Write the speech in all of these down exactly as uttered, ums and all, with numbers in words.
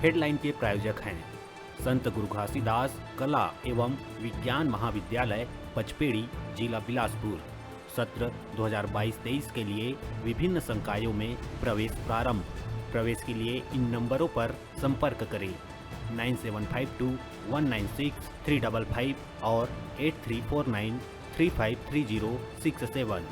Headline के प्रायोजक हैं संत गुरु घासीदास कला एवं विज्ञान महाविद्यालय पचपेड़ी, जिला बिलासपुर। सत्र दो हज़ार बाईस तेईस के लिए विभिन्न संकायों में प्रवेश प्रारंभ। प्रवेश के लिए इन नंबरों पर संपर्क करें, nine seven five two one nine six three double five और eight three four nine three five three zero six seven.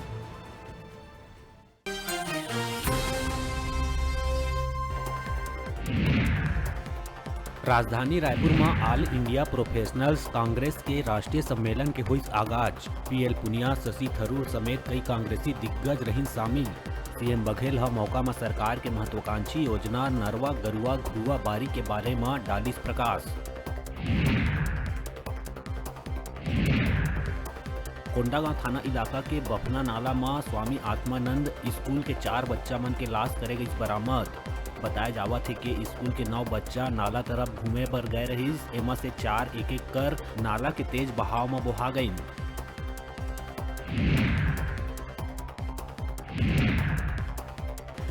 राजधानी रायपुर म All India Professionals Congress के राष्ट्रीय सम्मेलन के होइस आगाज। पीएल पुनिया, शशि थरूर समेत कई कांग्रेसी दिग्गज रहिन शामिल। सीएम बघेल ह मौका म सरकार के महत्वाकांक्षी योजना नरवा, गरुवा, घुरुवा, बारी के बारे म डालिस प्रकाश। कोंडागांव थाना इलाका के बफना नाला म स्वामी आत्मानंद स्कूल के चार बच्चा मन के लाश करे गइस बरामद। बताय जावत हे कि स्कूल के नौ बच्चा नाला तरफ घूमे बर गए रहिस। एमा से चार एक-एक कर नाला के तेज बहाव म बोहा गइन।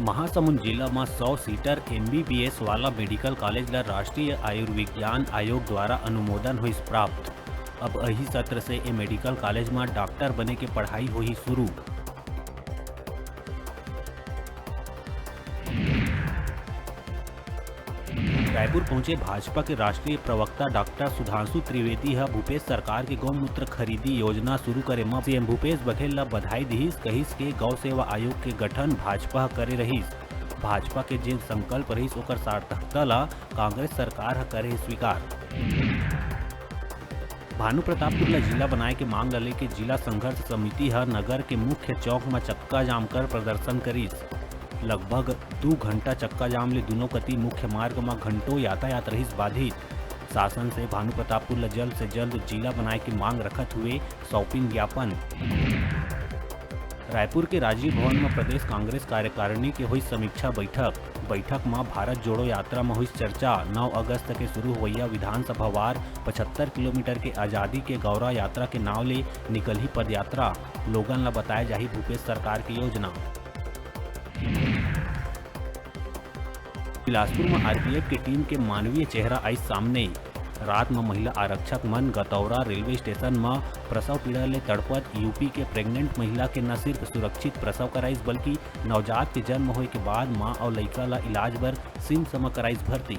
महासमुंद जिला म सौ सीटर एमबीबीएस वाला मेडिकल कॉलेज ल राष्ट्रीय आयुर्विज्ञान आयोग द्वारा अनुमोदन होइस प्राप्त। अब अही सत्र से ए मेडिकल कॉलेज म डॉक्टर बने के पढ़ाई होही शुरू। रायपुर पहुंचे भाजपा के राष्ट्रीय प्रवक्ता डॉक्टर सुधांशु त्रिवेदी ह भूपेश सरकार के गौमूत्र खरीदी योजना शुरू करे म सीएम भूपेश बघेल ल बधाई दिहिस। कहिस के गौ सेवा आयोग के गठन भाजपा ह करे रहिस। भाजपा के जेन संकल्प रहिस, ओकर सार्थकता ल कांग्रेस सरकार ह करे हे स्वीकार। भानुप्रतापपुर ल जिला बनाए के मांग ल लेके जिला संघर्ष समिति ह नगर के मुख्य चौक म चक्का जाम कर प्रदर्शन करिस। लगभग दू घंटा चक्का जाम ले दूनों कति मुख्य मार्ग म घंटों यातायात रहिस बाधित। शासन से भानुप्रतापपुर ल जल्द से जल्द जिला बनाए के मांग रखत हुए सौंपिन ज्ञापन। रायपुर के राजीव भवन म प्रदेश कांग्रेस कार्यकारिणी के होइस समीक्षा बैठक। बैठक म भारत जोड़ो यात्रा म होइस चर्चा। नौ अगस्त के शुरू होवइया विधानसभा वार पचहत्तर किलोमीटर के आजादी के गौरव यात्रा के नाव ले निकलही पदयात्रा। लोगन ल बताए जाही भूपेश सरकार के योजना। बिलासपुर म आरपीएफ के टीम के मानवीय चेहरा आइस सामने। रात म महिला आरक्षक मन गतौरा रेलवे स्टेशन म प्रसव पीड़ा ले तड़पत यूपी के प्रेग्नेंट महिला के न सिर्फ सुरक्षित प्रसव कराइस, बल्कि नवजात के जन्म होए के बाद मां अउ लइका ल इलाज बर सिम्स म कराइस भर्ती।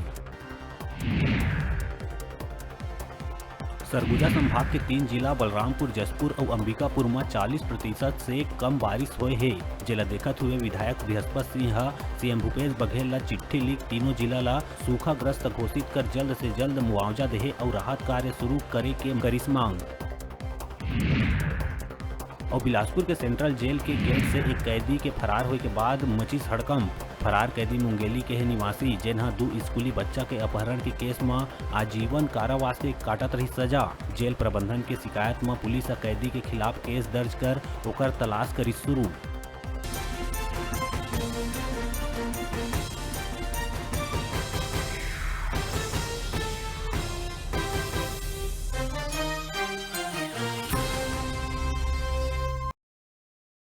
सरगुजा संभाग के तीन जिला बलरामपुर, जशपुर अउ अंबिकापुर म चालीस प्रतिशत से कम बारिश होए हे, जेला देखत हुए विधायक बृहस्पत सिंह ह सीएम भूपेश बघेल ल चिट्ठी लिख तीनों जिला ल सूखाग्रस्त घोषित कर जल्द से जल्द मुआवजा देहे अउ राहत कार्य शुरू करे के करिस मांग। अउ बिलासपुर के सेंट्रल जेल के गेट से एक कैदी के फरार होए के बाद मचिस हड़कंप। फरार कैदी मुंगेली के हे निवासी, जेन ह दू स्कूली बच्चा के अपहरण के केस म आजीवन कारावास के काटत रहिस सजा। जेल प्रबंधन के शिकायत म पुलिस ह कैदी के खिलाफ केस दर्ज कर ओकर तलाश करिस शुरू।